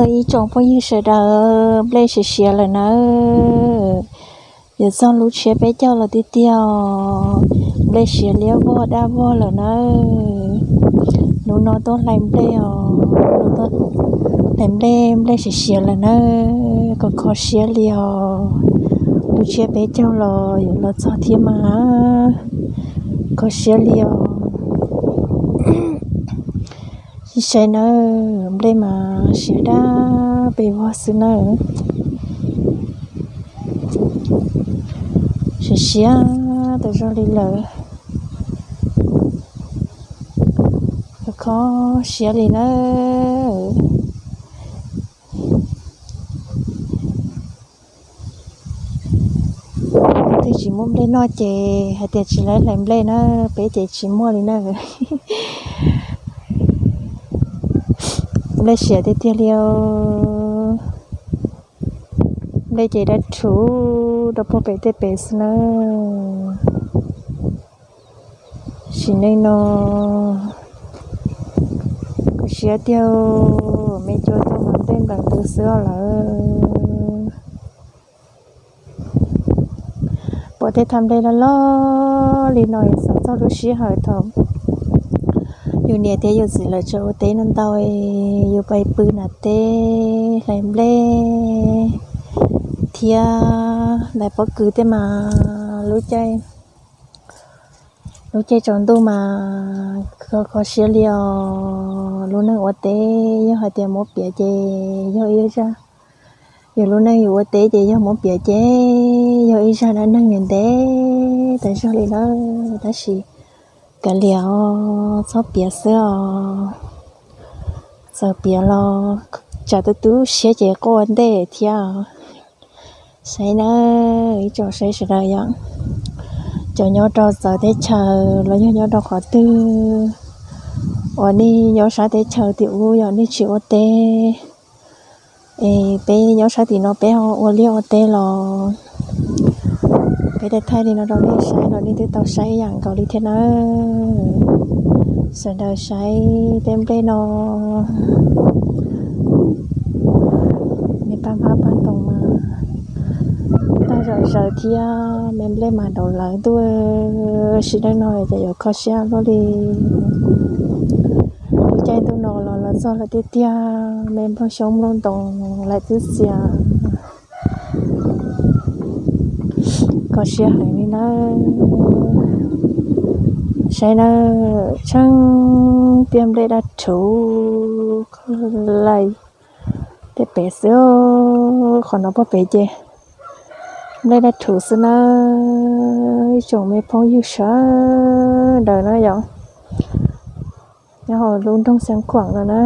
Ib tsoom phooj ywg sawv daws, nplej siav siav lawm nawb. Yuav txog lub tsiab peb caug los tiag tiag os. Nplej siav liab vog daj vog lawm nawb. Hnub no tuaj hlais nplej os, hlais nplej, nplej siav siav lawm nawb. Kho kho siab li os. Lub tsiab peb caug los yuav los txog thiab mas, kho siab li os. Saib nawb, nplej mas siav daj pes vog xwb nawb. Siav siav tas zog li lawm. Kho siab li nawb. Twb tsis muaj nplej noj ces hais tias tsis hlais nplej na, peb ces tsis muaj li na. Nplej siav tiag tiag li. Nplej ces daj rhuv rau puag pem tej pem xwb na. Sim neej no kho siab tiag, me cua tuaj mas nplej nplees ntws xwb lawm. Pom tej thaj nplej loj loj li no xav txog lub sij hawm thaum yus niam thiab yus txiv lawv tseem ua teb no ntau, yus pais pw nram teb hlais nplej thiab hlais pob kws tej mas lub caij, lub caij tsaus ntuj mas kho kho siab li os. Lub neej ua teb yog hais tias muab piav ces yog ib zaj, yus lub neej yus ua teb ces yog muab piav ces yog ib zaj dab neeg ntev ntev tas zog li lawm, tab sis kav liam os, txhob piav xwb os. Txawm piav los tsam tu tu siab ces quaj ua ntej thiab. Saib nawb, ib tsoom saib sawv daws yom, cov nyob rau txawv teb chaws los yog nyob rau qhov twg, uas nej nyob sab teb chaws tim ub yog nej tsis ua teb, es peb nyob sab tim no peb ho ua liaj ua teb los peb thaij thaij li no rau nej saib los nej twb tau saib ib yam nkaus li thiab nawb. Sawv daws saib tej nplej no, me paj npab paj ntoos mas tag zom zaws thiab, me nplej mas nraum lawv ntuj. Sim neej no ces yuav kho siab luaj li. Lub caij ntuj no los los txog lawm tiag tiag, me nplooj xyoob nplooj ntoos laim txwb xias. Kho siab heev li nawb. Saib nawb, tsheej tiaj nplej daj rhuv laim tej pem xwb. Qhov no puag pem ces nplej daj rhuv xwb nawb, ib tsoom me phooj ywg sawv daws na yom. Nyob hauv lub nroog Xeev Khuam no na,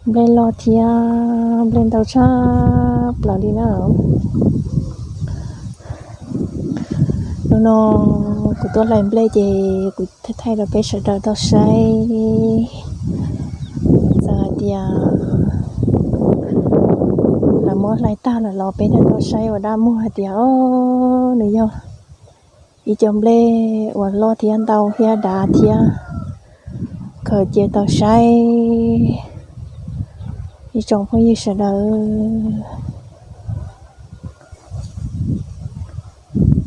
nplej loj thiab nplej ntau tshaj plaws li na. Hnub no kuv tuaj hlais nplej ces kuv thaij thaij rau peb sawv daws tau saib. Txawm hais tias lawv muab hlais tag lawm los peb thiaj tau saib ua dab muag hais tias, o, nws yog ib co nplej uas loj thiab ntau thiab dav thiab khaws cia tau saib. Ib tsoom phooj ywg sawv daws,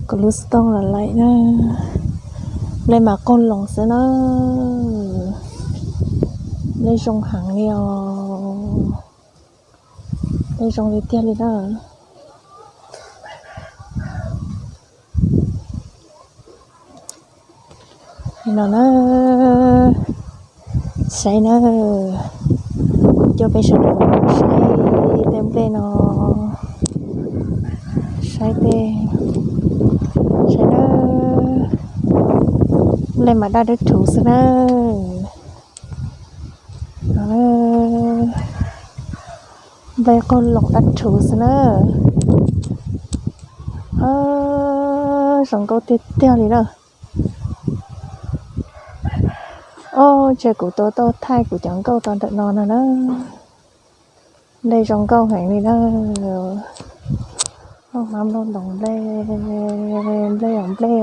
kuv lub xov tooj los laim na, nplej mas qaug loos xwb na. Nplej zoo heev li os. Nplej zoo li tiag li na. Li no na, saib na, coj peb sawv daws saib tej nplej no, saib tej, saib na, nplej mas daj dub rhuv xwb na. Nplej qaug loos daj rhuv xwb na. Zoo nkauj tiag tiag li na. Ob, ntshe kuv tuaj tau thaij kuv cov nkauj rau ntawm no no na. Nplej zoo nkauj heev li na. Hmab nplooj ntoos nplej, nplej os nplej.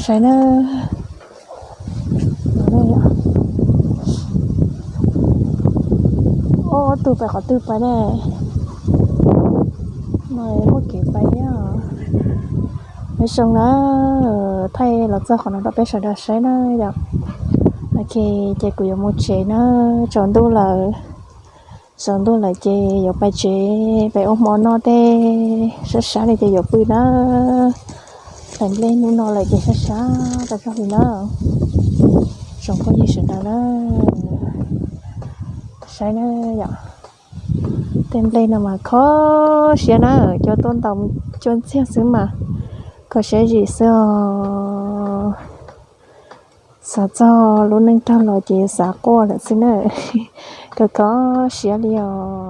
Saib na, no ne, Muab tus pais qhov twg pais ne? No muaj kev pais thiab. Nyob zoo na, thaij los txog qhov no rau peb sawv daws saib na yom. Ok, ces kuv yuav mus tsev na, tsaus ntuj lawm. Tsaus ntuj lawm ces yuav pais tsev, pais ua hmo noj tej, sab sab li ces yuav pw na. Hlais nplej hnub no lawm ces sab sab rau txog li na. Tsoom phooj ywg sawv daws na, saib na yom. Tej nplej no mas kho siab na, cua tuaj ntaus cua ntxiag xwb mas kho siab zim xwb os. Xav txog lub neej tag los ces xav quaj lawm xwb na. Kho kho siab li os.